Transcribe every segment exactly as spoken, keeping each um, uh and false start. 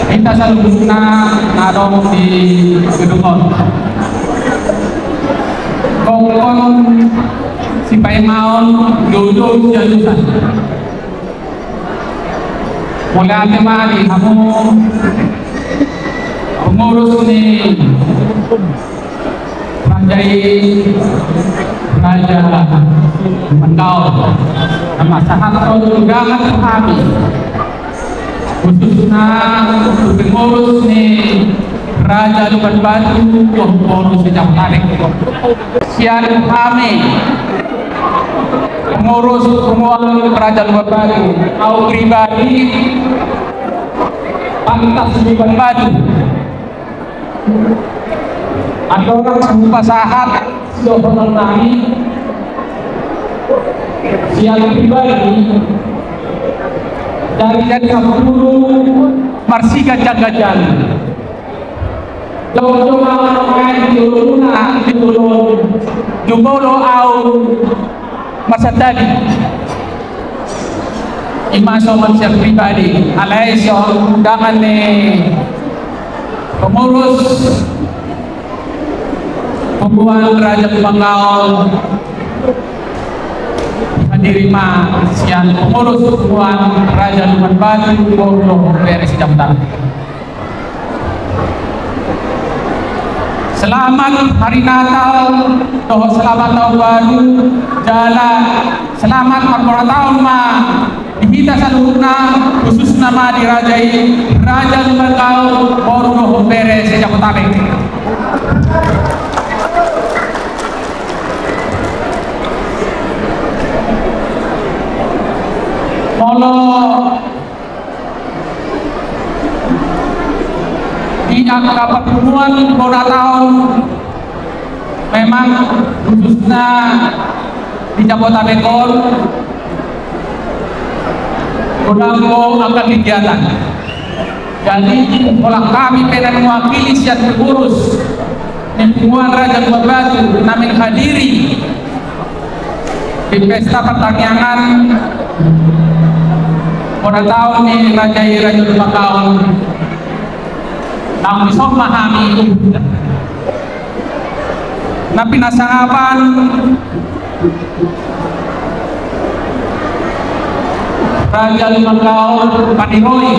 Hita saluhutna na adong di gedung on. Kongkon sipaimaon, dodo sialusan. Mauliate ma di hamu pengurus ni raja i, Raja Lumban Gaol, na masahathon undangan tu hami, khususna tu pengurus ni Raja Lumban Batu, pengurus Jabodetabek. Sian hami pengurus Punguan Raja Lumban Batu, au pribadi, pantas Lumban Batu, andorang hupasahat sidohonon nami sian pribadi, dari, dari sampulu marsiganjang-ganjang. Jongjongan ma di jolomuna, di jolo, jumolo au marsandadi. I ma songon sian pribadi, alai sian undangan ni pengurus Punguan Raja Lumban Gaol, hadiri ma sian pengurus Punguan Raja Lumban Batu, boru dohot bere se-Jabodetabek. Selamat Hari Natal dohot selamat Tahun Baru, jala selamat marbona taon ma di hita saluhutna, khususna ma di raja i, Raja Lumban Gaol, boru dohot bere se-Jabodetabek. Molo di angka parpunguan bona taon, memang khususna di Jabodetabek on, godang do angka kegiatan. Jadi, holan hami pe na mewakili sian pengurus ni Punguan Raja Lumban Batu na menghadiri di pesta partangiangan bona taon ni raja i, Raja Lumban Gaol. Naung dison ma hami, na pinasangapan Raja Lumban Gaol, paniroi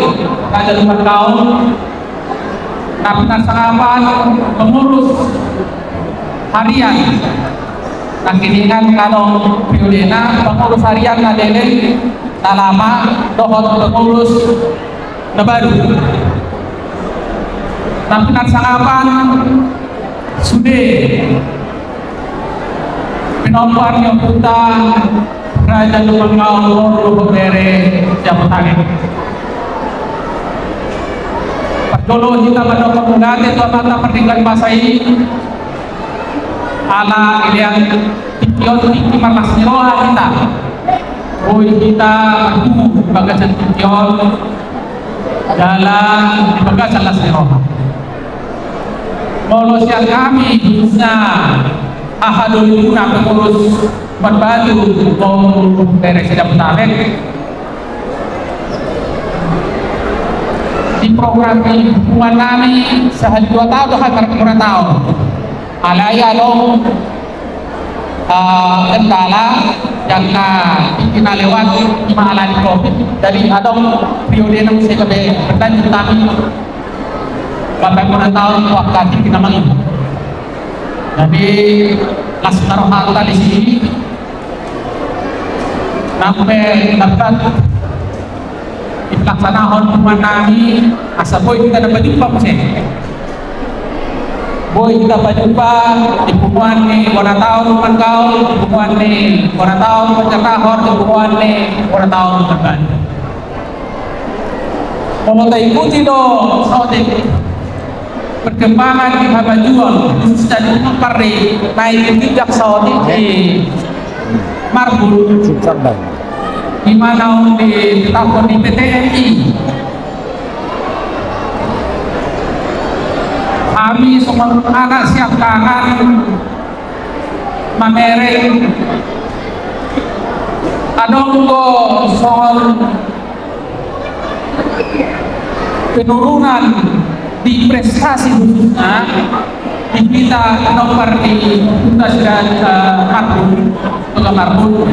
Raja Lumban Gaol, na pinasangapan pengurus harian, nangkiningan na adong periodena, pengurus harian na leleng, na lama, dohot pengurus na baru. Na pinasangapan sude pinompar ni ompunta Raja Lumban Gaol, boru dohot bere se-Jabodetabek. Parjolo hita mandok mauliate tu Amanta Pardenggan Basa i, ala dilehon tingki on tingki marlas ni roha hita. Boi hita marpungu di bagasan tingki on, jala di bagasan las ni roha. Molo sian hami, khususna haha dolimuna pengurus Lumban Batu, boru dohot bere se-Jabodetabek, di program ni punguan nami, sahali dua taon do hami marpungu bona taon. Alai adong, eh, kendala, jala tingki na lewat i ma alani covid, jadi adong periodena muse gabe berlanjut hami mambahen bona taon tu angka tingki na mangihut. Jadi, las ma rohanta disi, nang pe lambat dipalaksanahon punguan nami, asa boi hita na pajumpa muse. Boi hita pajumpa di punguan ni bona taon Lumban Gaol, di punguan ni bona taon Banjarnahor, di punguan ni bona taon Lumban Batu. Molo taikuti do saotik perkembangan di hamajuon, khususna di Lumban Parri, na diinjak saotik di Marbun, di mana on ditetapkon di P T M I. Hami songon anak siangkangan mamereng, adong do songon penurunan di prestasi khususna di hita pinompar di Huta Siraja Marbun, Toga Marbun.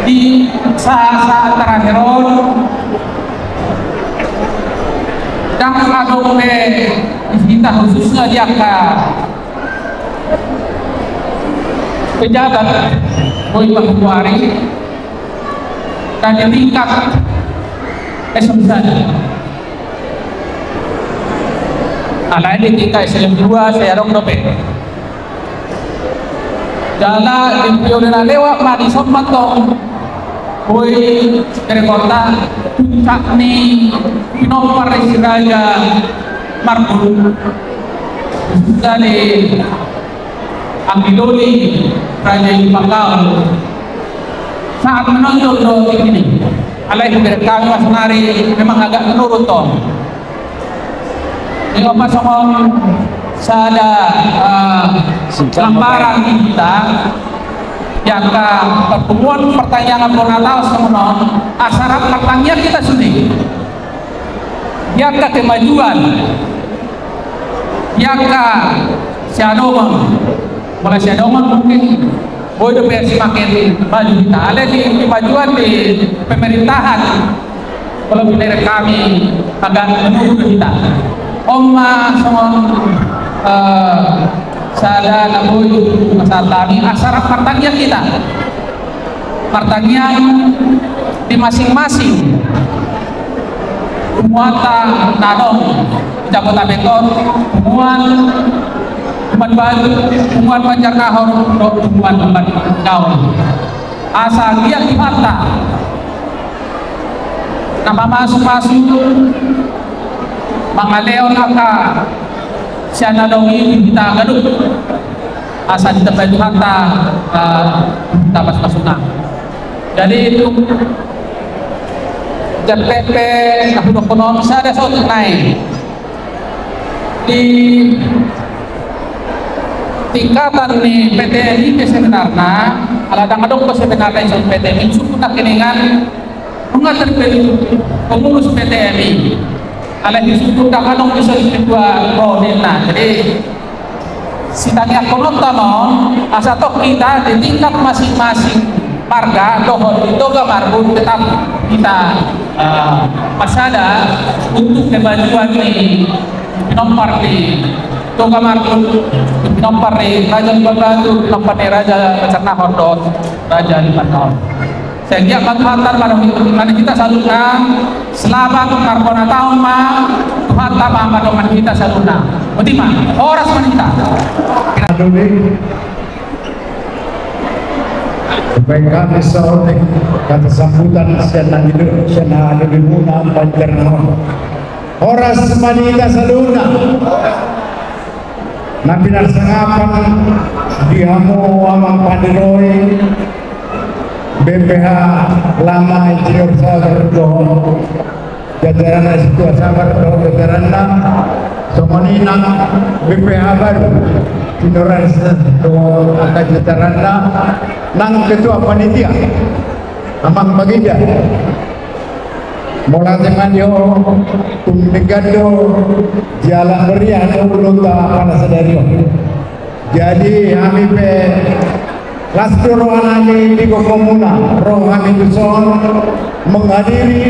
Di saat-saat terakhir on, ndang adong be di hita khususna di angka pejabat, boi pahua ari, dan di tingkat S M satu. Alai di tingkat S M dua, sai adong dope. Jala di periode na lewat ma dison ma tong, boi, dari kota, puncak ni pinompar ni Siraja Marbun, dari Anggi Doli, Raja Ilmu Panggabean, sangat menonjol do tinggi ni. Alai di daerah kami ma sonari memang agak menurun tong. Ini apa songon sada, eh, gambaran di hita, di angka pertemuan pertangiangan bona taon songon on, asa rap martangiang hita sude. Di angka kemajuan, di angka siadongan, mulai siadongan mungkin boi dope semakin maju hita. Alai di kemajuan di pemerintahan, kalau di daerah kami agak menurun hita. On ma songon, eh, sada na boi pasahat hami, asa rap martangiang hita. Martangiang di masing-masing punguanta na adong di Jabodetabek on, punguan Lumban Batu, punguan Banjarnahor, dohot punguan Lumban Gaol. Asa anggiat Tuhanta na mamasu-masu mangalehon angka sian na adong i di hita ganup. Asa ditambai Tuhanta, eh, hita pasu-pasuna. Jadi, tung jampe pe na hudokkon on, sada saut nai. Di tingkatan ni P T M I pe sebenarna, ala ndang adong do sebenarna ison P T M I, suku na keningan nunga terpilih pengurus P T M I. Alai di suku ndang adong ison ketua, oh, ninna. Jadi, sitangiangkononta ma on, asa tong hita di tingkat masing-masing marga dohot di Toga Marbun tetap hita, eh, pasada untuk kemajuan ni pinompar di Toga Marbun, pinompar ni Raja Lumban Batu, pinompar ni Raja Banjarnahor dohot Raja Lumban Gaol. Sehingga ma Tuhanta mandongani hita saluhutna, selamat marbona taon ma, Tuhanta ma mandongani hita saluhutna. Boti ma, horas ma di hita. Adoli. Baik, hami saotik hata sambutan sian na adoli, sian na adolimuna Banjarnahor. Horas ma di hita saluhutna. Na pinarsangapan di hamu amang pandiroi, B P H Lama Insinyur Sabar dohot jajaranna, Situa Sabar dohot jajaranna, songon i nang B P H baru, Insinyur Ernest dohot angka jajaranna, nang ketua panitia, amang Baginda. Mauliate ma di ho, tung denggan do jala meriah do ulaonta pada sadari on. Jadi hami pe las do rohanami di gokhonmuna, ro hami tuson menghadiri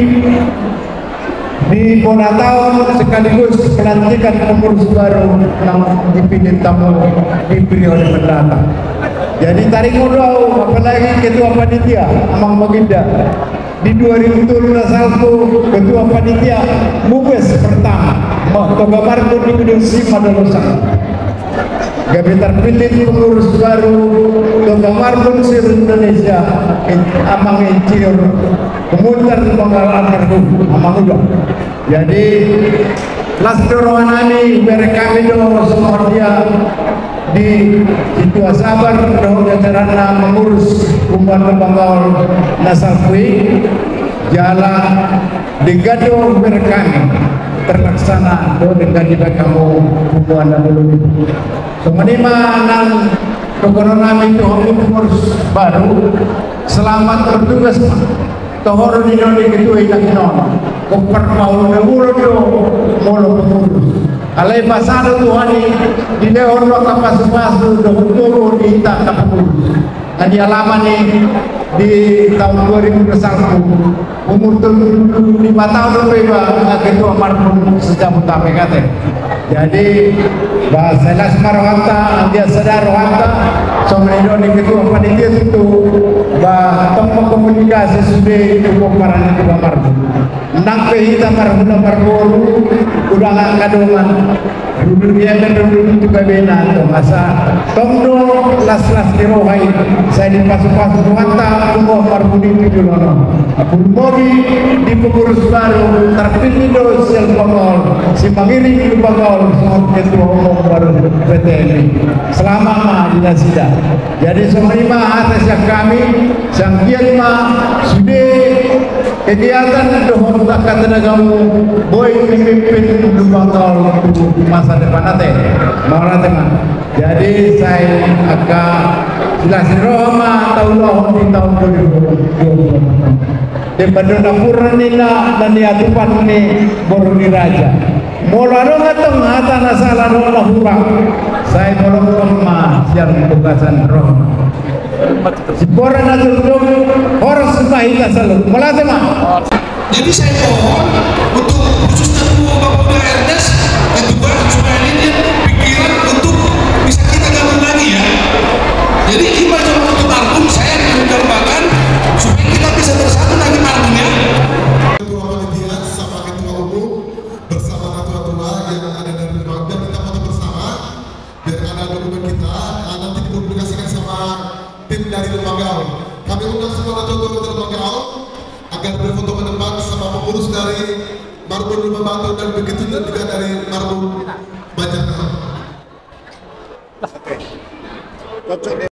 di bona taon sekaligus pelantikan pengurus baru yang dipilih tamu di periode mendatang. Jadi taringot do au, apalagi ketua panitia, amang Baginda. Di dua ribu tolu na salpu ketua panitia Mubes pertama, ma, Toga Marbun di Gunung Simalungun. Gabe terpilih pengurus baru Toga Marbun se-Indonesia, in-, amang Insinyur Munter Lumban Gaol almarhum, amang uda. Jadi, las do rohanami, hubereng hami do songon dia di Situa Sabar dohot jajaranna mengurus punguan Lumban Gaol na salpu i, jala denggan do hubereng hami terlaksana do, denggan dibahen hamu punguan na molo i. Songon i ma nang dohononnami tu hamu pengurus baru, selamat bertugas ma. Toho do nidok ni ketua i nangkinon, gompar pauluna molo do, molo pengurus. Alai pasado Tuhan i, dilehon do angka pasupasu dohot gogo di hita angka pengurus. Na di alaman i, di taon dua ribu dua puluh satu, umur tolu puluh lima taon do iba, angka ketua Marbun se-Jabodetabek ate. Jadi, ba, sai las ma rohanta, anggiat sada rohanta, songon nidok ni ketua panitia tutu, ba, tong ma komunikasi sude tu pomparan ni ketua Marbun. Nang pe hita marhula marboru, unang angka dongan. Dulu dia kan dulu tu gabena, tu masa. Tong do las-las ni roha i, sai dipasupasu Tuhanta, tu Marbun i tu joloan on. Purmobi di pengurus baru, tarpilih do sian Lumban Gaol, simangiring Lumban Gaol, songon ketua umum baru P T M i. Selamat ma di nasida. Jadi songon i ma hata sian hami, sai anggiat ma sude kegiatan dohot angka tenagamu boi memimpin Lumban Gaol tu masa depan ate. Mauliate ma. Jadi sai angka silas ni roha ma taulahon di taon dua ribu dua puluh. Demban do napuran ninna na niatupan ni boru ni raja. Molo adong antong hata na sala dohot na hurang, sai bolongkon ma sian bagasan roha. Siboran na jolo, horas ma hita saluhut. Mauliate ma. Jadi saya mohon untuk khususnya tu Bapak Uda Ernest, ketua, supaya ini pikiran untuk bisa kita gabung lagi ya. Jadi ini cuma untuk Marbun, saya akan gambarkan supaya kita bisa bersatu lagi Marbun ya. Ketua panitia sama ketua umum bersama ketua-ketua yang ada dari Lumban Gaol, kita foto bersama. Biar ada dokumen kita, ah, nanti dipublikasikan sama tim dari Lumban Gaol. Kami undang semua ketua-ketua dari Lumban Gaol agar berfoto ke depan sama pengurus dari Marbun Lumban Batu dan begitu juga dari Marbun Banjarnegara.